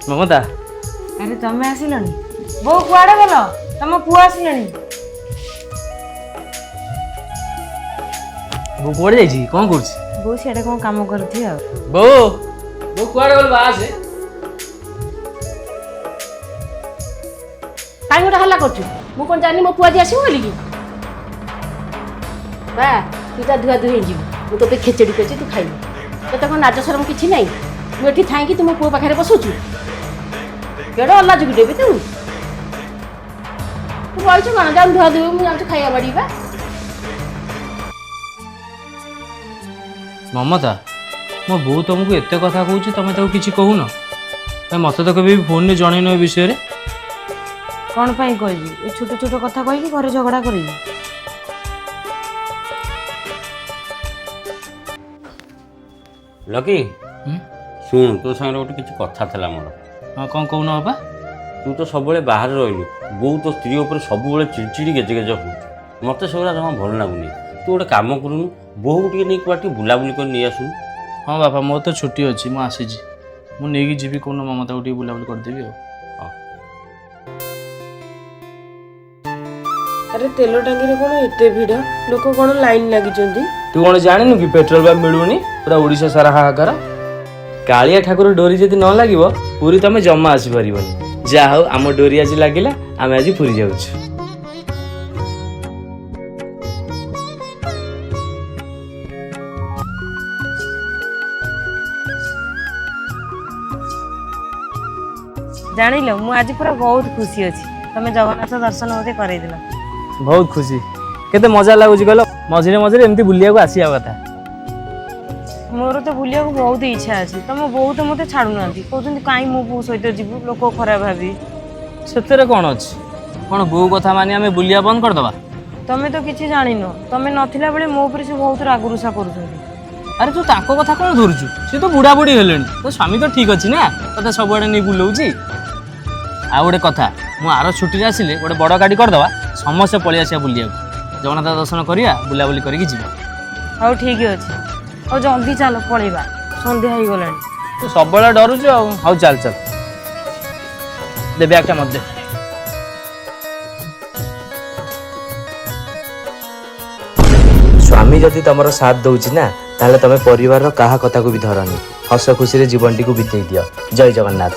ମମତା। ଆରେ, ତମେ ଆସିଲଣି? ବୋଉ, କୁଆଡ଼େ ଗଲ? ତମ ପୁଅ ଆସିଲାଣି। ବୋଉ କୁଆଡ଼େ ଯାଇଛି? କ'ଣ କରୁଛି? ବୋଉ ସିଆଡ଼େ କ'ଣ କାମ କରୁଥିବେ ଆଉ। ବୋଉ, ବୋଉ, କୁଆଡ଼େ ଗଲୁ? ଆସେ। କାହିଁ ଗୋଟେ ହଲ୍ଲା କରୁଛୁ? ମୁଁ କ'ଣ ଜାଣିନି ମୋ ପୁଅ ଆଜି ଆସିବ ବୋଲିକି? ବା, ତୁ ତା ଧୁଆ ଧୁଇ ହେଇଯିବୁ। ମୁଁ ତୋତେ ଖେଚେଡ଼ି କରିଛି, ତୁ ଖାଇବୁ। ତୋତେ କ'ଣ ଲାଜ ସରମ କିଛି ନାହିଁ? ମୁଁ ଏଠି ଥାଇକି ତୁ ମୋ ପୁଅ ପାଖରେ ବସୁଛୁ? କେଡ଼େ ଅଲାଜୁକ ଦେବି ତୁ। ତୁ ବଇଛୁ କ'ଣ? ଯାଉନୁ ଧୁଆ ଧୁଇ, ମୁଁ ଯାଉଛି ଖାଇବା ବାଢ଼ିବା। ମମତା, ମୋ ବୋଉ ତମକୁ ଏତେ କଥା କହୁଛି, ତମେ ତାକୁ କିଛି କହୁନ? କାଇଁ, ମୋତେ ତ କେବେ ବି ଫୋନରେ ଜଣେଇନ ଏ ବିଷୟରେ। କ'ଣ ପାଇଁ କହିବି? ଏ ଛୋଟ ଛୋଟ କଥା କହିକି ଘରେ ଝଗଡ଼ା କରିବି? ଲକି। ହୁଁ? ଶୁଣୁ, ତୋ ସାଙ୍ଗରେ ଗୋଟେ କିଛି କଥା ଥିଲା ମୋର। ହଁ, କ'ଣ କହୁନ ବାପା? ତୁ ତ ସବୁବେଳେ ବାହାରେ ରହିଲୁ। ବୋଉ ତୋ ସ୍ତ୍ରୀ ଉପରେ ସବୁବେଳେ ଚିଡ଼ିଚିଡ଼ି ଗେଜେ ଗେଜେ ହେଉଛି। ମୋତେ ସେଗୁଡ଼ା ଜମା ଭଲ ଲାଗୁନି। ତୁ ଗୋଟେ କାମ କରୁନୁ, ବୋହୂକୁ ଟିକେ ନେଇ କୁଆଡ଼େ ଟିକେ ବୁଲାବୁଲି କରି ନେଇ ଆସୁନୁ। ହଁ ବାପା, ମୋର ତ ଛୁଟି ଅଛି, ମୁଁ ଆସିଛି। ମୁଁ ନେଇକି ଯିବି କହୁନ, ମମତାକୁ ଟିକେ ବୁଲାବୁଲି କରିଦେବି ଆଉ। ହଁ। ଆରେ, ତେଲ ଟାଙ୍କିରେ କ'ଣ ଏତେ ଭିଡ଼? ଲୋକ କ'ଣ ଲାଇନ୍ ଲାଗିଛନ୍ତି? ତୁ କ'ଣ ଜାଣିନୁ କି, ପେଟ୍ରୋଲ ପମ୍ପ ମିଳୁନି, ପୁରା ଓଡ଼ିଶା ସାରା ହାହାକାର। କାଳିଆ ଠାକୁର ଡୋରି ଯଦି ନ ଲାଗିବ, ପୁରୀ ତମେ ଜମା ଆସିପାରିବନି। ଯାହା ହଉ, ଆମ ଡୋରି ଆଜି ଲାଗିଲା, ଆମେ ଆଜି ପୁରୀ ଯାଉଛୁ। ଜାଣିଲ, ମୁଁ ଆଜି ପୁରା ବହୁତ ଖୁସି ଅଛି। ତମେ ଜଗନ୍ନାଥ ଦର୍ଶନ ମୋତେ କରେଇଦେଲ। ବହୁତ ଖୁସି। କେତେ ମଜା ଲାଗୁଛି କହିଲ? ମଝିରେ ମଝିରେ ଏମିତି ବୁଲିବାକୁ ଆସିବା କଥା। ମୋର ତ ବୁଲିବାକୁ ବହୁତ ଇଚ୍ଛା ଅଛି। ତମ ବୋଉ ତ ମୋତେ ଛାଡ଼ୁନାହାନ୍ତି। କହୁଛନ୍ତି, କାହିଁ ମୋ ପୁଅ ସହିତ ଯିବୁ, ଲୋକ ଖରାପ ଭାବିବେ। ସେଥିରେ କ'ଣ ଅଛି? କ'ଣ ବୋଉ କଥା ମାନି ଆମେ ବୁଲିବା ବନ୍ଦ କରିଦେବା? ତମେ ତ କିଛି ଜାଣିନ। ତମେ ନଥିଲା ବେଳେ ମୋ ଉପରେ ସେ ବହୁତ ରାଗରୁଷା କରୁଛନ୍ତି। ଆରେ, ତୁ ତାଙ୍କ କଥା କ'ଣ ଧରୁଛୁ? ସେ ତ ବୁଢ଼ା ବୁଢ଼ୀ ହେଲେଣି। ତୋ ସ୍ୱାମୀ ତ ଠିକ୍ ଅଛି ନା, ତୋତେ ସବୁଆଡ଼େ ନେଇ ବୁଲଉଛି। ଆଉ ଗୋଟେ କଥା, ମୁଁ ଆର ଛୁଟିରେ ଆସିଲେ ଗୋଟେ ବଡ଼ ଗାଡ଼ି କରିଦେବା, ସମସ୍ତେ ପଳେଇ ଆସିବା ବୁଲିବାକୁ। ଜଗନ୍ନାଥ ଦର୍ଶନ କରିବା, ବୁଲାବୁଲି କରିକି ଯିବା। ହଉ, ଠିକ୍ ଅଛି। ହଉ, ଜଲ୍ଦି ଚାଲ, ପଳେଇବା, ସନ୍ଧ୍ୟା ହେଇଗଲାଣି। ତୁ ସବୁବେଳେ ଡରୁଛୁ ଆଉ। ହଉ, ଚାଲ ଚାଲ। ଦେ, ବ୍ୟାଗ୍ଟା ମତେ ଦେ। ସ୍ୱାମୀ ଯଦି ତମର ସାଥ ଦଉଛି ନା, ତାହେଲେ ତମେ ପରିବାରର କାହା କଥାକୁ ବି ଧରନି। ହସ ଖୁସିରେ ଜୀବନଟିକୁ ବିତେଇ ଦିଅ। ଜୟ ଜଗନ୍ନାଥ।